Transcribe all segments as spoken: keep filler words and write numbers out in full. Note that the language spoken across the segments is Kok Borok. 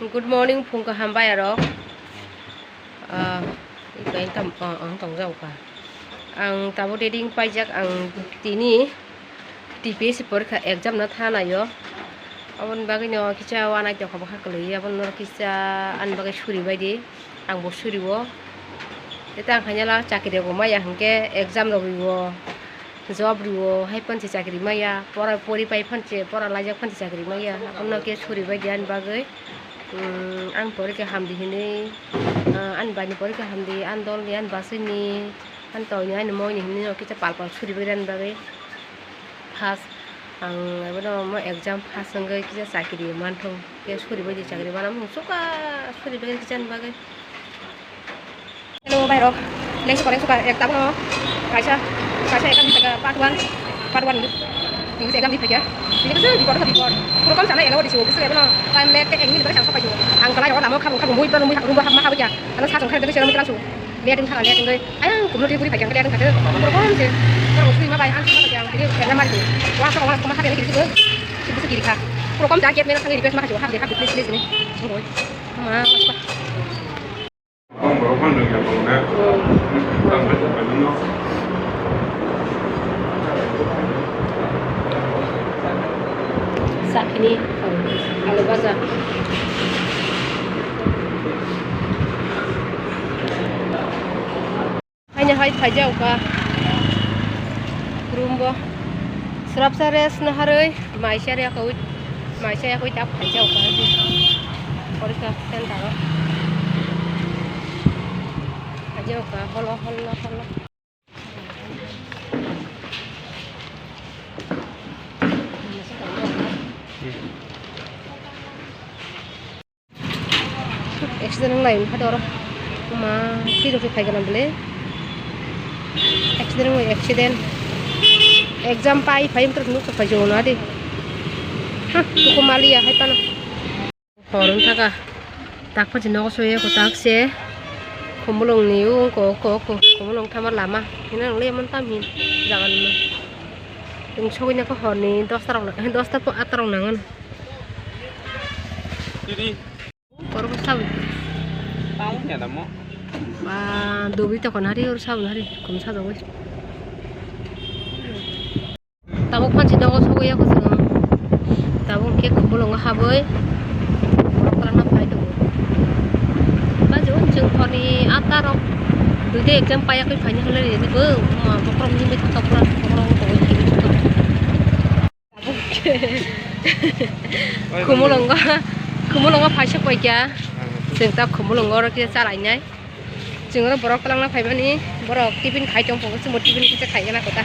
Good morning, phung kaham bayarok. Ah, iko ang tam, ah, ang tong jago ka. Ang tabuk reading paijak, ang tini T P S C porikha exam no thanaio. Aboni bagwi no kisa uanaitokha bwkha kwlwi, abono kisa ani bagwi suri baidi, ang bo suriwo. Tei ang khaina la chakri rok bo maya hinkhe exam rogwi bo. Job riwo hai phansi chakri maya, pora pori pai phansi, pora laijak phansi chakri maya, abono khe suri baidi ani bagwi, um, ani porikha hamdi hinwi, ah, ani baini porikha hamdi, ani dolni, ani bwswini, ani toini, ani moini hinwi no kisa pal pal suri baidi ani bagwi. First ang ebono omo exam pass wngwi kisa chakri manthung, khe suri baidi chakri mana mung suka suri baidi kisa ani bagwi. Hello, bairok. Lengsu ko, lengsu ka, ek tabuk no. Kaisa, kaisa exam di phaikha, part one, part one ni. English exam di phaikha. Bini bwswk report, report. Puro kom sana elo disi, bwswk ebono time late, ek minute bai sang sok phaikha. Ang kalai ro lama khabung, khabung, mui, mui, room bo hapma habikha. Ano sa song khai, dagi seram mitlang su. Late wngkha, late wngwi. Ayang, kumno twi puri phaikha, late wngkha. Puro kom se. Puro sui ma bai, ang sui ma bai, ang twi exam mari. Wa so, wa so, ma hade ni kiri su. Bwswk kiri kha. Puro kom ja, get mena sangi request ma kha, hapde, hapde, please, please ni. Ma, ma, ma. Sakini alu baja. Haino hai phaijao ka room bo. Swrapsa rest no harwi maisa yakwi, maisa yakwi ta phaijao ka. Porikha center o phaijao ka, holo, holo, holo. Accident wng lai wngkha de oro. Ma, twi rok se phai gana bwle. Accident wng lai, accident. Exam pai phai wng tong nuk phai jona de. Ha, tuku maliya hai pano. Hor wng thaka. Tak phaji nogo soye ko tak se. Khumulung ni o ko ko ko. Khumulung thama lama. Hina nang le mon tam hin. Jaga ni mo. Tung sogwi nako hor ni dosta rok na, dosta po ata rok nangan. Didi. Oro sabun. Tahu ya damo. Ba, dobi tokon hari, oro sabun hari, kum sajagoi. Tabuk phansi nogo sogwi ya kuchung. Tabuk khe khumulungo habwi. Borok kwlangna phai tongo. Ba, je unsung khorni ata rok. Duide exam paiya khe phaini hwnle ridi bo. Ma, bokrok ni bai thangkha pura, bokrok ni bai thangkha. Khumulungo, khumulungo phaisa koikya. Chwng ta khumulungo oro kisa chalainai. Chwng oro borok kwlangna phaimani, borok tiffin khai tong phungo, chwngbo tiffin kisa khaigana kota.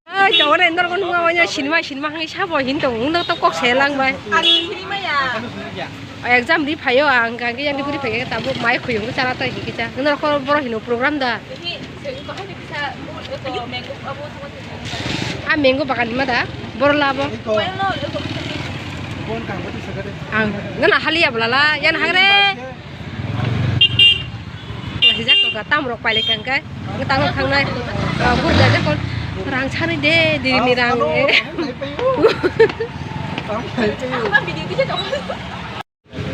Ai, tongore norok nungma wanya sinima, sinima hwnwi sabo hin tong, wngno to kok se langbai. Exam ri phaio ang, ang yang ri phai tabuk mai khuyung chana ta hiki cha. Nang ko boro hino program da. A mango bagan ma da, boro labo. Ang nana haliya bwlala, yan hangre. Hijak to ka tam rok paile kangkai. Nang tang khangnai. Bur da jakon. Rang sari de, diri ni rang.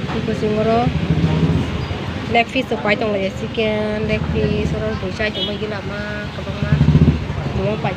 Iko singoro leg piece rok pai tong lai, chicken leg piece, oro bui chai tong bai gila ma kwbangma. Mo pai.